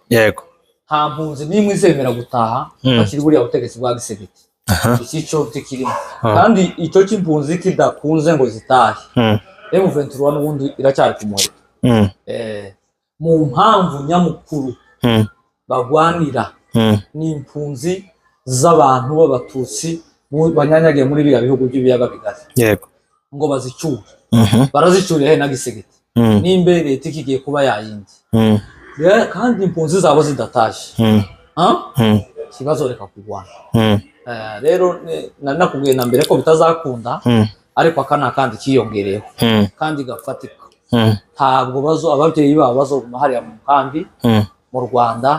Yego. Nta mpunzi n'imwe izemera gutaha bakiri buriya butegetsi bwa Tshisekedi. Iki cyo tikirimo, kandi icyo cy'impunzi kidakunze ngo zitahe, M23 n'ubundi iracyari ku muheto. Mu mpamvu nyamukuru bagwanira ni impunzi z'abantu b'Abatutsi banyanyagiye muri biriya bihugu by'ibiyaga bigari, ngo bazicyure. Barazicyuriye he na Tshisekedi, nimbe leta ikigiye kuba yayindi? Rero kandi impunzi zabo zidatashe, ha? Ikibazo reka kurwana. Rero nari nakubwiye na mbere ko bitazakunda, ariko aka ni akandi kiyongereyeho kandi gafatika. Ntabwo bazo ababyeyi babo bazoguma hariya mu nkambi, mu Rwanda,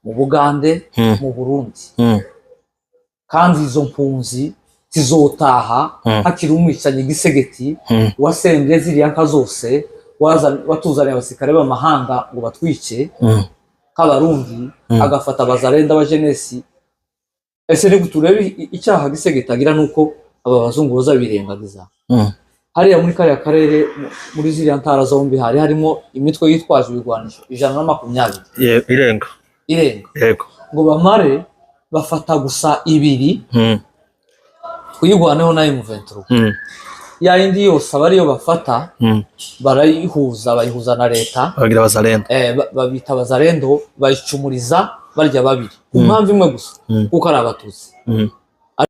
mu Bugande, mu Burundi. Kandi izo mpunzi zizotaha hakiri umwicanyi Tshisekedi wasembye ziriya nka zose, watuzaniye abasirikare b'amahanga ngo batwice nk'Abarundi, agafata Abazalendo, abajenesi. Ese ni turebe icyaha Tshisekedi agira, nuko aba bazungu bazabirengagiza? Hariya muri kariya karere, muri ziriya ntara zombi, hari harimo imitwe yitwaje ibigwanisho 120. Irenga. Irenga. Ngo bamare bafata gusa ibiri, twirwaneho na M23. Ya yindi yose aba ariyo bafata, barayihuza, bayihuza na leta. Bagira Abazalendo. Babita Abazalendo, bayicumuriza barya babiri ku mpamvu imwe gusa, kuko ari Abatutsi.